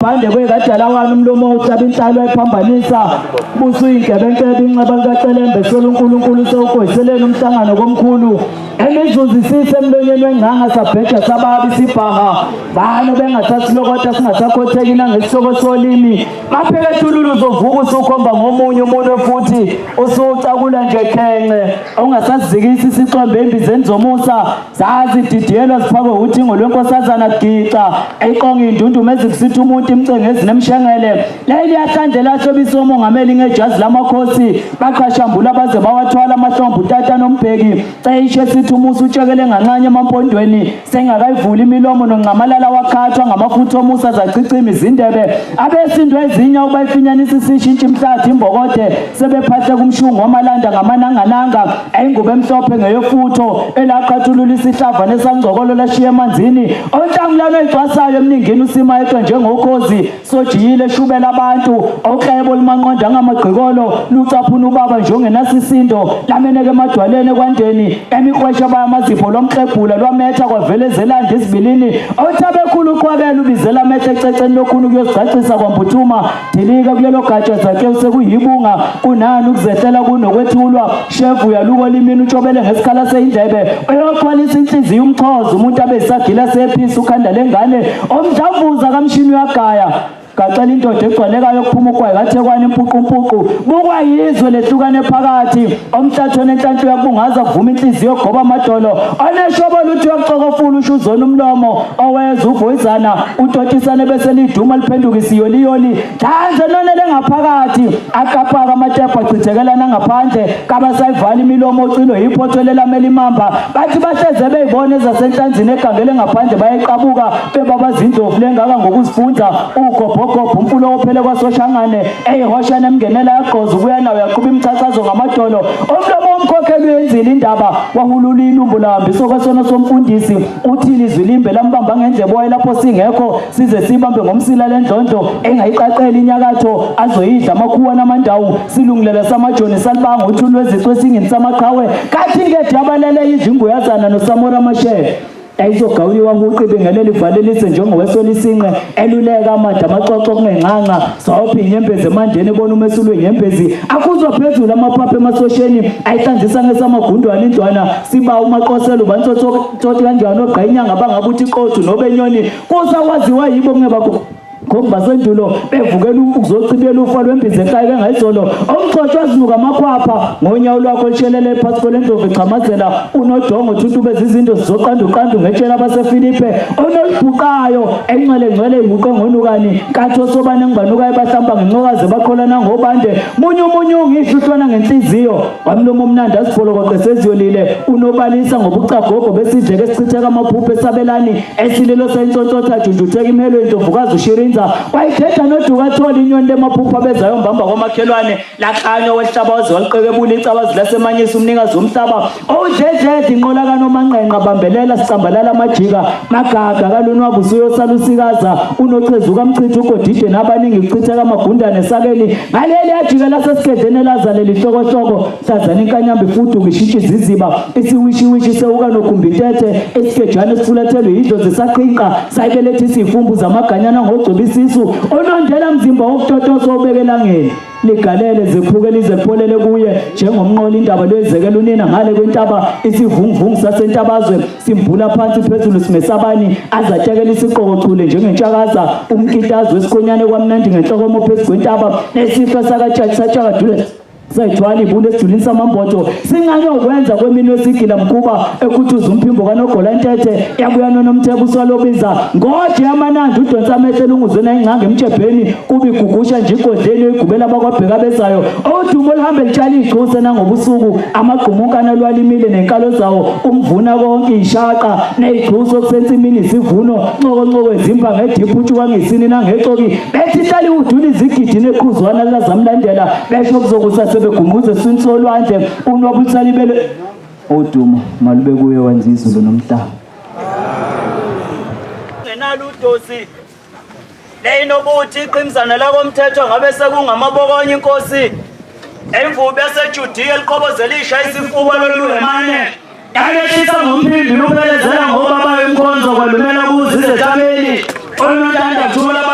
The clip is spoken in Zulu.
Bhande kwekadalawane umlomo uhlaba inhlalo ephambanisa busuyinkebenkebe inxeba likacelembe sola uNkulunkulu sewugoyiseleni umhlangano komkhulu emizuzu isise emlonyeni wengcanga sabheja sababi sibhaha bani bengathathi lokota singasakhotheki nangesihloko solimi maphekethululu uzovuka usukhomba ngomunye umuntu futhi usucakula nje khenxe ungasazikisi isixwembe embizeni zomusa Zazididiyelwa zifakwe uthingo lwenkosazana gixa eqonga indunduma ezikusitha umuntu imcengezi nemshengele. Leli yahlandle lahlobisa umongameli ngejazi lamakhosi baqhashambula baze bawathwala amahlombe utata nombheki cishe sithi umusa utshekele nganxanye emampondweni sengakayivuli imilomo nonxamalala wakhathwa ngamafutha omusa zachichima izindebe abesintu ezinye ubayifinyanisa isishintsha imhlathi imbokode sebephahle kumshungu wamalanda ngamanangananga Ingubo emhlophe ngeyofutho elaqathulula isihlava nesangcokolo lashiya emanzini. Onhlangulano oyicwasayo emningini usima etwa njengokhozi sojiyile eshubela abantu. Oklebo lumanqonda ngamagqikolo lucaphuna ubaba njengenasisindo lameneke emadwaleni ekwandeni emiqwesha bayamazipho lwamklebhula lwametha kwavela ezelanda izibilini. Othabekhulu uqhwakela ubizela amehlo ececeni lokhuni ukuyozicacisa kwambuthuma Dilika kulelo gatsha Zakewu sekuyibunga kunani ukuzehlela kunokwethulwa shevu uyaluka olimini utshobele ngesikhala seyindlebe uyoxhwalisa inhliziyo umxhoza umuntu abe isagila sephisa ukhanda lengane omdlavuza kamshini uyagaya gaxela indoda egcwalekayo okuphuma ugwayi kathekwane impuqumpuqu bukwa yizwe lehlukane phakathi omhlathweni enhlanhla uyakubungaza kuvuma inhliziyo goba amadolo oneshobo luthi uyakucokofula usho uzona umlomo oweza uvoyizana utotisane bese liduma liphenduka isiyoliyoli dlanze nonele ngaphakathi akapaka amatepu achithekela nangaphandle kabasayivala imilomo ocilo yiphotho lelamela imamba bathi bahleze beyibona ezasenhlanzini egangele ngaphandle bayeqabuka bebabaza indlovu lengaka ngokuzifunza ugobhogobho umfulo ophele kwasoshangane eyihoshana emngenela yagqoza ubuya nawo yaqhuba imchachazo ngamadolo umlomo womkhokheli uyenzile indaba wahulula ilumbu lahambisa okwesono somfundisi uthini izwi limbe lambamba ngendlebe wayelapho singekho size sibambe ngomsila lendlondlo engayiqaqela inyakatho azoyidla amakhuwa namandawu silungilela samajoni salibanga uthuli lwezicu esingini samaqhawe kathi ngede abalele idla inguyazana nosamora mashele yayizogawuliwa huqi ibingelele ivalelise njengowesola isinqe eluleka amade amaxoxo kungenxanxa zophi inyembezi emandeni ebona umesulwe inyembezi akhuzwa phezulu amaphaphu emasosheni ayihlanzisa ngesamagundwane indlwana siba umaqoselo ubantsotsotsoti kanjani ogqa inyanga bangabuthi iqothu nobenyoni kusakwaziwa yibo kungebakho Ngoba sendulo bevukela ukuzochibiyela ufa lwembiza eqayeke ngayizolo omxoshwa azinuka amakhwapha ngonyawo lwakho olushelele phakathi kwelendlovu echamazela unodongo thuntube izinto zizoqanduqandu ngetshela abaseFilipe onolubhuqayo enxele ngcwele ihuqe ngonukani nkathi osobane ngibanukayo bahlamba ngencokazi baqholana ngobande munyu munyu ngihluhlwana ngenhliziyo wamlomo omnandi azibholokoqe seziyolile unobalisa ngobucagogo besidleke esichitheka amaphupho esabelani Esililo sentsontsotha junjutheka imhelo indlovukazi ushirinza wayithetha noduka athola inyoni lemaphupho abezayo mbamba kwamakhelwane laklanywa wehlaba waze waliqekebula icabazi lasemanyisa umnikazi womhlaba owudledledla inqola kanomanqenqa bambelela sicambalala amajika magaga kalunwabu usuyosalusikaza unochezuka mchitha ugodide nabaningi kuchitheka amagundane esakeni ngaleli yajika lasesigedleni elazaleli hlokohloko Hlazana inkanyamba ifuduka ishintsha iziziba isiwishiwishi sewuka nogumbintethe esigejane esifulathelwe yidlozi saqhinqa sayibeletha isifumbu zamaganyana ngogcoba isisu onondela mzimba wokutotosa obeke elangeni ligalele zephuke lize lipholele kuye njengomnqola indaba lwezekela unina ngale kwentaba isivunguvungu sasentabazwe simbhula phansi phezulu simesabani azatekela isiqokochule njengentshakaza umkitazi wesikhonyane kwamnandi ngenhlokomo phezu kwentaba nesihlwa sakatshaki satshakadule Sayithwala ibulu esijulini samambotho sincane ukwenza kweminwe esigila mkhuba ekhuthuza umphimbo kanogola ntethe yabuya nonomthebo uswalobiza ngoje amanandi udonsa amehlo elunguzwe nayingcanga emtshebheni kuba igugusha nje igodleni oyigubela abakwabheka bezayo odumo oluhambe litshala igcuse nangobusuku amagqumunkana lwalimile nenkalo zawo umvuna konke ishaqa nezigcuso okusensimini isivuno ncokoncoko ezimba ngediphu utshuka ngesini nangexoki bethi ihlale udula izigidi neqhuzwana likazamlandela besho kuzokusa sebegumuza eswini solwandle unwabu lusalibele odumo malube kuye wenza izulu nomhlaba ngenalo udosi leyinobuthi iqhimzana lakomthetho ngabe sekungamabokonye inkosi emvubu yasejudiya eliqhobozela isha isifuba loluhemane Yalehlisa ngomphimbi luphelezela ngobaba wemkhonzo kwalumela kuze izethameli. Onontanda thula.